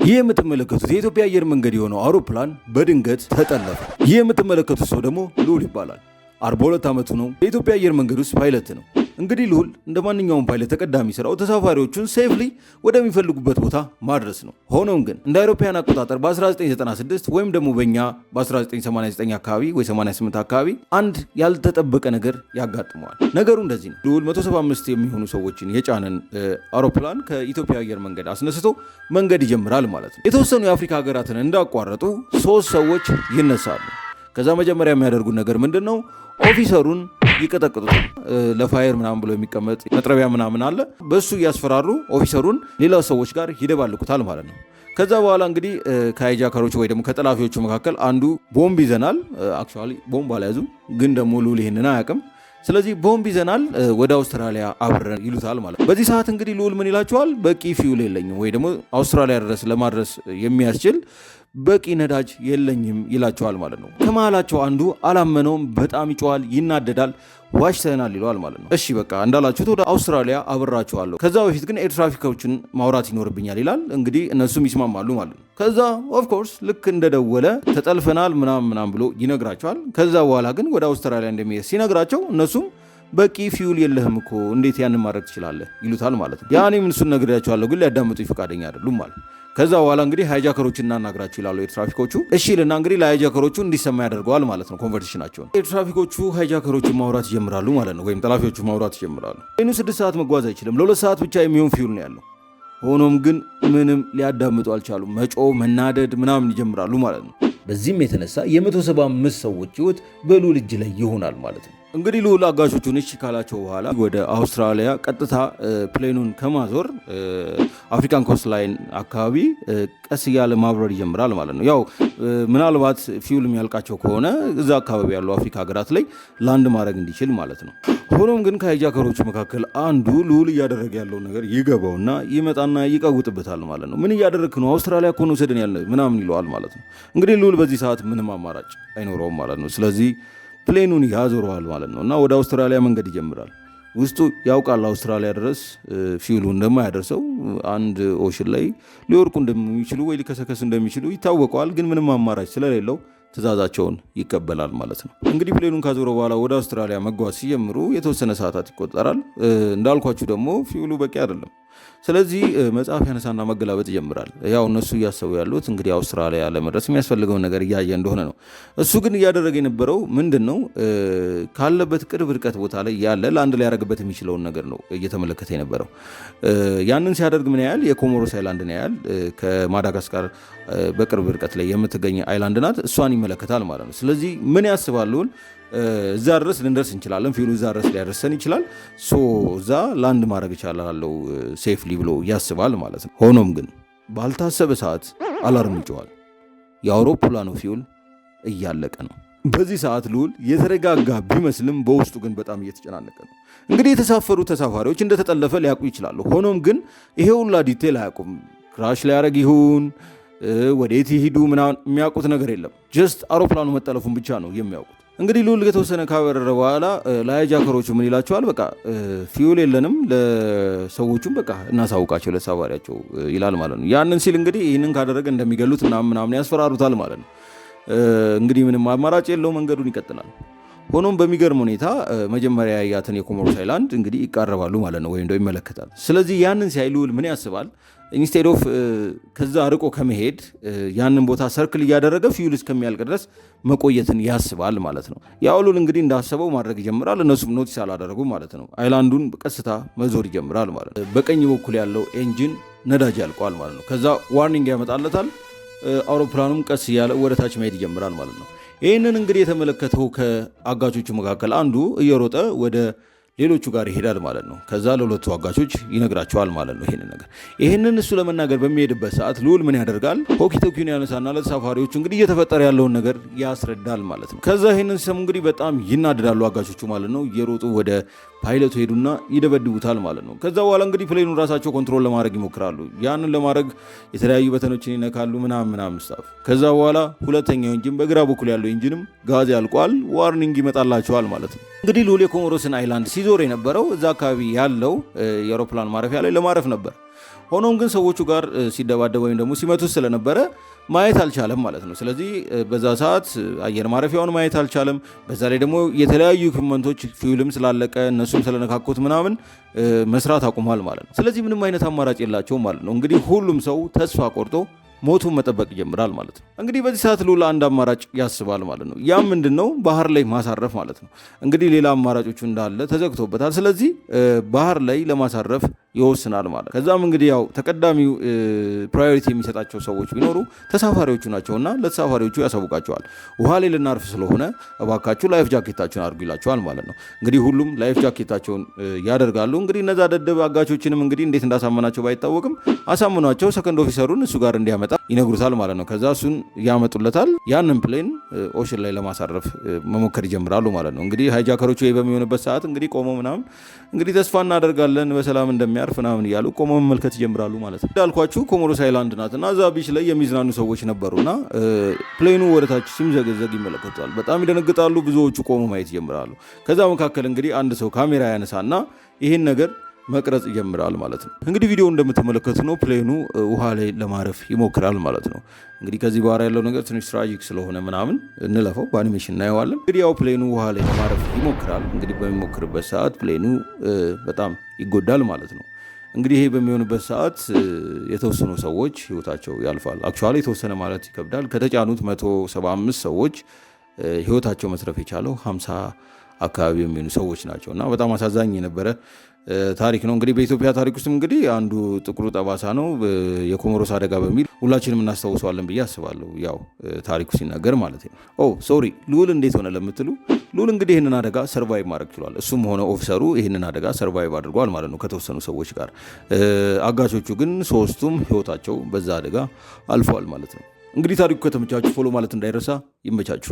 ይህ የምትመለከቱት የኢትዮጵያ አየር መንገድ የሆነው አውሮፕላን በድንገት ተጠለፈ። ይህ የምትመለከቱት ሰው ደግሞ ልዑል ይባላል። 42 ዓመቱ ነው። የኢትዮጵያ አየር መንገድ ውስጥ ፓይለት ነው። እንግዲህ ልዑል እንደ ማንኛውም ፓይለት ተቀዳሚ ስራው ተሳፋሪዎቹን safely ወደሚፈልጉበት ቦታ ማድረስ ነው። ሆኖም ግን እንደ አውሮፓውያን አቆጣጠር በ1996 ወይም ደግሞ በእኛ በ1989 አካባቢ ወይ 88 አካባቢ አንድ ያልተጠበቀ ነገር ያጋጥመዋል። ነገሩ እንደዚህ ነው። ልዑል 175 የሚሆኑ ሰዎችን የጫነን አውሮፕላን ከኢትዮጵያ አየር መንገድ አስነስቶ መንገድ ይጀምራል ማለት ነው። የተወሰኑ የአፍሪካ ሀገራትን እንዳቋረጡ ሶስት ሰዎች ይነሳሉ። ከዛ መጀመሪያ የሚያደርጉት ነገር ምንድን ነው? Officer ኡን ይቀጠቅጡታል። ለ fire ምናምን ብሎ የሚቀመጥ መጥረቢያ ምናምን አለ። በሱ እያስፈራሩ officer ኡን ሌላ ሰዎች ጋር ይደባልቁታል ማለት ነው። ከዛ በኋላ እንግዲህ ከ hijacker ኦች ወይ ደግሞ ከጠላፊዎቹ መካከል አንዱ ቦምብ ይዘናል። Actually ቦምብ አልያዙም፣ ግን ደግሞ ልዑል ይህንን አያውቅም። ስለዚህ ቦምብ ይዘናል፣ ወደ አውስትራሊያ አብረን ይሉታል ማለት ነው። በዚህ ሰዓት እንግዲህ ልዑል ምን ይላቸዋል? በቂ fuel የለኝም ወይ ደግሞ አውስትራሊያ ድረስ ለማድረስ የሚያስችል በቂ ነዳጅ የለኝም ይላቸዋል ማለት ነው። ከመሃላቸው አንዱ አላመነውም፣ በጣም ይጮሃል፣ ይናደዳል። ዋሽተናል ይለዋል ማለት ነው። እሺ በቃ እንዳላችሁት ወደ አውስትራሊያ አብራችኋለሁ፣ ከዛ በፊት ግን air traffic ኦችን ማውራት ይኖርብኛል ይላል። እንግዲህ እነሱም ይስማማሉ ማለት ነው። ከዛ of course ልክ እንደደወለ ተጠልፈናል ምናምን ምናምን ብሎ ይነግራቸዋል። ከዛ በኋላ ግን ወደ አውስትራሊያ እንደሚሄድ ሲነግራቸው እነሱም በቂ fuel የለህም እኮ፣ እንዴት ያንን ማድረግ ትችላለህ? ይሉታል ማለት ነው። ያኔም እሱን ነግሬያቸዋለሁ፣ ግን ሊያዳምጡኝ ፈቃደኛ አይደሉም ማለት። ከዛ በኋላ እንግዲህ hijacker ኦች እናናግራቸው ይላሉ air traffic ኦቹ። እሺ ይልና እንግዲህ ለ hijacker ኦቹ እንዲሰማ ያደርገዋል ማለት ነው conversation ኣቸውን። Air traffic ኦቹ hijacker ኦቹ ማውራት ይጀምራሉ ማለት ነው፣ ወይም ጠላፊዎቹ ማውራት ይጀምራሉ። Plane ኑ 6 ሰዓት መጓዝ አይችልም። ለ2 ሰዓት ብቻ የሚሆን fuel ነው ያለው። ሆኖም ግን ምንም ሊያዳምጡ አልቻሉም። መጮህ፣ መናደድ ምናምን ይጀምራሉ ማለት ነው። በዚህም የተነሳ የ175 ሰዎች ህይወት በልዑል እጅ ላይ ይሆናል ማለት ነው። እንግዲህ ልዑል አጋቾቹን እሺ ካላቸው በኋላ ወደ አውስትራሊያ ቀጥታ plane ኑን ከማዞር African coastline አካባቢ ቀስ እያለ ማብረር ይጀምራል ማለት ነው። ያው ምናልባት fuel የሚያልቃቸው ከሆነ እዛ አካባቢ ያሉ አፍሪካ ሀገራት ላይ land ማድረግ እንዲችል ማለት ነው። ሆኖም ግን ከ hijacker ኦቹ መካከል አንዱ ልዑል እያደረገ ያለውን ነገር ይገባውና ይመጣና ይቀውጥበታል ማለት ነው። ምን እያደረግክ ነው? አውስትራሊያ እኮ ነው ውሰደን ያለ ምናምን ይለዋል ማለት ነው። እንግዲህ ልዑል በዚህ ሰዓት ምንም አማራጭ አይኖረውም ማለት ነው። ስለዚህ plane ኑን ያዞረዋል ማለት ነው እና ወደ አውስትራሊያ መንገድ ይጀምራል። ውስጡ ያውቃል አውስትራሊያ ድረስ fuel ኡ እንደማያደርሰው፣ አንድ ocean ላይ ሊወድቁ እንደሚችሉ ወይ ሊከሰከሱ እንደሚችሉ ይታወቀዋል። ግን ምንም አማራጭ ስለሌለው ትዕዛዛቸውን ይቀበላል ማለት ነው። እንግዲህ plane ኑን ካዞረ በኋላ ወደ አውስትራሊያ መጓዝ ሲጀምሩ የተወሰነ ሰዓታት ይቆጠራል። እንዳልኳችሁ ደግሞ fuel ኡ በቂ አይደለም። ስለዚህ መጽሐፍ ያነሳና መገላበጥ ይጀምራል። ያው እነሱ እያሰቡ ያሉት እንግዲህ አውስትራሊያ ለመድረስ የሚያስፈልገውን ነገር እያየ እንደሆነ ነው። እሱ ግን እያደረገ የነበረው ምንድን ነው? ካለበት ቅርብ ርቀት ቦታ ላይ ያለ land ሊያደርግበት የሚችለውን ነገር ነው እየተመለከተ የነበረው። ያንን ሲያደርግ ምን ያህል የኮሞሮስ island ን ያህል ከማዳጋስካር በቅርብ ርቀት ላይ የምትገኝ island ናት። እሷን ይመለከታል ማለት ነው። ስለዚህ ምን ያስባል? እዛ ድረስ ልንደርስ እንችላለን፣ fuel ኡ እዛ ድረስ ሊያደርሰን ይችላል፣ so እዛ land ማድረግ እችላለሁ safely ብሎ ያስባል ማለት ነው። ሆኖም ግን ባልታሰበ ሰዓት alarm ይጮሃል። የአውሮፕላኑ fuel እያለቀ ነው። በዚህ ሰዓት ልዑል የተረጋጋ ቢመስልም በውስጡ ግን በጣም እየተጨናነቀ ነው። እንግዲህ የተሳፈሩ ተሳፋሪዎች እንደተጠለፈ ሊያውቁ ይችላሉ። ሆኖም ግን ይሄ ሁላ detail አያውቁም። Crash ሊያደርግ ይሁን ወዴት ይሂዱ ምናምን የሚያውቁት ነገር የለም። Just አውሮፕላኑ መጠለፉን ብቻ ነው የሚያውቁት። እንግዲህ ልዑል የተወሰነ ካበረረ በኋላ ለ hijacker ኦቹ ምን ይላቸዋል? በቃ fuel የለንም፣ ለሰዎቹም በቃ እናሳውቃቸው ለተሳፋሪያቸው ይላል ማለት ነው። ያንን ሲል እንግዲህ ይህንን ካደረገ እንደሚገሉት ምናምን ምናምን ያስፈራሩታል ማለት ነው። እንግዲህ ምንም አማራጭ የለው፣ መንገዱን ይቀጥላል። ሆኖም በሚገርም ሁኔታ መጀመሪያ ያያትን የኮሞሮስ island እንግዲህ ይቃረባሉ ማለት ነው፣ ወይም ደግሞ ይመለከታል። ስለዚህ ያንን ሲያይ ልዑል ምን ያስባል? Instead of ከዛ ርቆ ከመሄድ ያንን ቦታ circle እያደረገ fuel እስከሚያልቅ ድረስ መቆየትን ያስባል ማለት ነው። ያው ልዑል እንግዲህ እንዳሰበው ማድረግ ይጀምራል። እነሱም notice አላደረጉ ማለት ነው። Island ኡን በቀስታ መዞር ይጀምራል ማለት ነው። በቀኝ በኩል ያለው engine ነዳጅ ያልቋል ማለት ነው። ከዛ warning ያመጣለታል። አውሮፕላኑም ቀስ እያለ ወደ ታች መሄድ ይጀምራል ማለት ነው። ይህንን እንግዲህ የተመለከተው ከአጋቾቹ መካከል አንዱ እየሮጠ ወደ ሌሎቹ ጋር ይሄዳል ማለት ነው። ከዛ ለሁለቱ አጋቾች ይነግራቸዋል ማለት ነው ይሄንን ነገር። ይህንን እሱ ለመናገር በሚሄድበት ሰዓት ልዑል ምን ያደርጋል? Walkie talkie ውን ያነሳና ለተሳፋሪዎቹ እንግዲህ እየተፈጠረ ያለውን ነገር ያስረዳል ማለት ነው። ከዛ ይህንን ሲሰሙ እንግዲህ በጣም ይናደዳሉ አጋቾቹ ማለት ነው። እየሮጡ ወደ ፓይለቱ ሄዱና ይደበድቡታል ማለት ነው። ከዛ በኋላ እንግዲህ plane ኑን ራሳቸው control ለማድረግ ይሞክራሉ። ያንን ለማድረግ የተለያዩ button ኦችን ይነካሉ ምናምን ምናምን stuff። ከዛ በኋላ ሁለተኛው engine፣ በግራ በኩል ያለው engine ም ጋዝ ያልቋል፣ warning ይመጣላቸዋል ማለት ነው። እንግዲህ ልዑል የኮሞሮስን island ሲዞር የነበረው እዛ አካባቢ ያለው የአውሮፕላን ማረፊያ ላይ ለማረፍ ነበር። ሆኖም ግን ሰዎቹ ጋር ሲደባደብ ወይም ደግሞ ሲመቱት ስለነበረ ማየት አልቻለም ማለት ነው። ስለዚህ በዛ ሰዓት አየር ማረፊያውን ማየት አልቻለም። በዛ ላይ ደግሞ የተለያዩ equipment ኦች fuel ም ስላለቀ እነሱም ስለነካኩት ምናምን መስራት አቁሟል ማለት ነው። ስለዚህ ምንም አይነት አማራጭ የላቸውም ማለት ነው። እንግዲህ ሁሉም ሰው ተስፋ ቆርጦ ሞቱን መጠበቅ ይጀምራል ማለት ነው። እንግዲህ በዚህ ሰዓት ልዑል አንድ አማራጭ ያስባል ማለት ነው። ያም ምንድን ነው? ባህር ላይ ማሳረፍ ማለት ነው። እንግዲህ ሌላ አማራጮቹ እንዳለ ተዘግቶበታል። ስለዚህ ባህር ላይ ለማሳረፍ ይወስናል ማለት። ከዛም እንግዲህ ያው ተቀዳሚው priority የሚሰጣቸው ሰዎች ቢኖሩ ተሳፋሪዎቹ ናቸውና ለተሳፋሪዎቹ ያሳውቃቸዋል። ውሃ ላይ ልናርፍ ስለሆነ እባካችሁ life jacket ኣችሁን አድርጉ ይላቸዋል ማለት ነው። እንግዲህ ሁሉም life jacket ኣቸውን ያደርጋሉ። እንግዲህ እነዛ ደደብ አጋቾችንም እንግዲህ እንዴት እንዳሳመናቸው ባይታወቅም አሳምኗቸው second officer ኡን እሱ ጋር እንዲያመጣ ይነግሩታል ማለት ነው። ከዛ እሱን ያመጡለታል። ያንን plane ocean ላይ ለማሳረፍ መሞከር ይጀምራሉ ማለት ነው። እንግዲህ hijacker ኦቹ በሚሆንበት ሰዓት እንግዲህ ቆመው ምናምን እንግዲህ ተስፋ እናደርጋለን በሰላም እንደሚያርፍ ምናምን እያሉ ቆመው መመልከት ይጀምራሉ ማለት ነው። እንዳልኳችሁ ኮሞሮስ island ናት እና እዛ beach ላይ የሚዝናኑ ሰዎች ነበሩና plane ኑ ወደታች ሲምዘገዘግ ይመለከቱታል። በጣም ይደነግጣሉ። ብዙዎቹ ቆመው ማየት ይጀምራሉ። ከዛ መካከል እንግዲህ አንድ ሰው ካሜራ ያነሳና ይህን ነገር መቅረጽ ይጀምራል ማለት ነው። እንግዲህ ቪዲዮ እንደምትመለከቱ ነው plane ኑ ውሃ ላይ ለማረፍ ይሞክራል ማለት ነው። እንግዲህ ከዚህ በኋላ ያለው ነገር ትንሽ tragic ስለሆነ ምናምን እንለፈው፣ በአኒሜሽን እናየዋለን። እንግዲህ ያው plane ኑ ውሃ ላይ ለማረፍ ይሞክራል። እንግዲህ በሚሞክርበት ሰዓት plane ኑ በጣም ይጎዳል ማለት ነው። እንግዲህ ይሄ በሚሆንበት ሰዓት የተወሰኑ ሰዎች ህይወታቸው ያልፋል። Actually የተወሰነ ማለት ይከብዳል። ከተጫኑት 175 ሰዎች ህይወታቸው መትረፍ የቻለው 50 አካባቢ የሚሆኑ ሰዎች ናቸው እና በጣም አሳዛኝ የነበረ ታሪክ ነው። እንግዲህ በኢትዮጵያ ታሪክ ውስጥም እንግዲህ አንዱ ጥቁሩ ጠባሳ ነው የኮሞሮስ አደጋ በሚል ሁላችንም እናስታውሰዋለን ብዬ አስባለሁ። ያው ታሪኩ ሲናገር ማለት ነው። Oh sorry፣ ልዑል እንዴት ሆነ ለምትሉ፣ ልዑል እንግዲህ ይህንን አደጋ survive ማድረግ ችሏል። እሱም ሆነ officer ኡ ይህንን አደጋ survive አድርጓል ማለት ነው ከተወሰኑ ሰዎች ጋር። አጋቾቹ ግን ሶስቱም ህይወታቸው በዛ አደጋ አልፏል ማለት ነው። እንግዲህ ታሪኩ ከተመቻችሁ follow ማለት እንዳይረሳ። ይመቻችሁ።